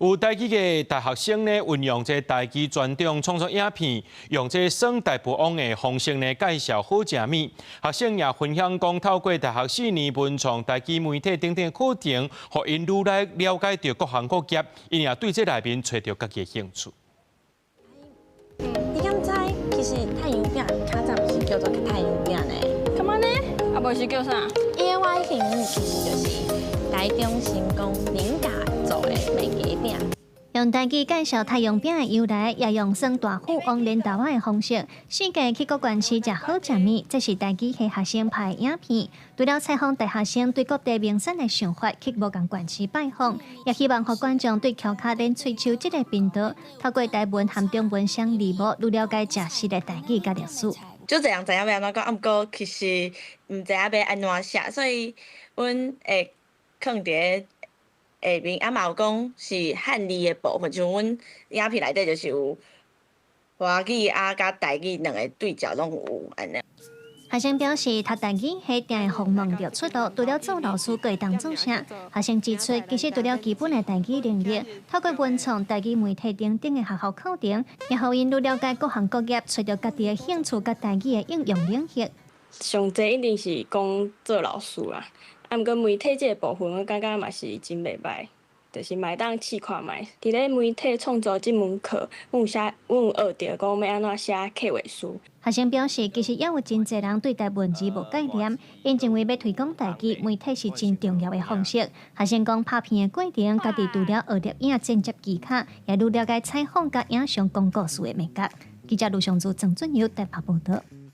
有台語的大學生呢，運用這台語專長創作影片，用這耍大富翁的方式呢，介紹好食物。學生也分享講，透過大學4年文創台語媒體等等課程，予𪜶愈來了解著各行各業，𪜶也對這內面揣著家己的興趣。你敢知其實太陽餅較早毋是叫做太陽餅呢？幹嘛呢？啊，無是叫啥？伊的原型其實就是台中成功林家做的麥粿餅。用台語介紹太陽餅的由來，也用耍大富翁連豆仔的方式，四界去各縣市食好食物。這是台語系學生拍的影片。除了採訪大學生對各地名產的想法，去無仝縣市拜訪，也希望予觀眾對蹺跤練喙鬚這個頻道，透過台文和中文雙字幕，愈了解食食的台語佮歷史。足濟人知影欲按怎講，啊，毋過其實毋知影欲按怎寫，所以阮會囥佇咧下面，啊嘛有講是漢字的部分，像阮影片內底就是有華語啊佮台語兩个對照攏有按呢。學生表示，讀台語系定會予問著出路，除了做老師，閣會當做啥？學生指出，其實除了基本的台語能力，透過文創台語媒體等等的學校課程，也予𪜶愈了解各行各業，揣著家己的興趣佮台語的應用領域。上濟一定是講做老師啦，啊，毋過媒體這个部分，我感覺嘛是真袂䆀，就是嘛會當試看覓。佇咧媒體創作這門課，阮有寫，阮有學著講欲按怎寫計劃書。學生表示，其實也有真濟人對台文字無概念，𪜶認為欲推廣台語，媒體是真重要的方式。學生講拍片的過程，家己除了學攝影剪接技巧，也愈了解採訪佮影像講故事的美感。記者盧尚祖、鄭俊友台北報導。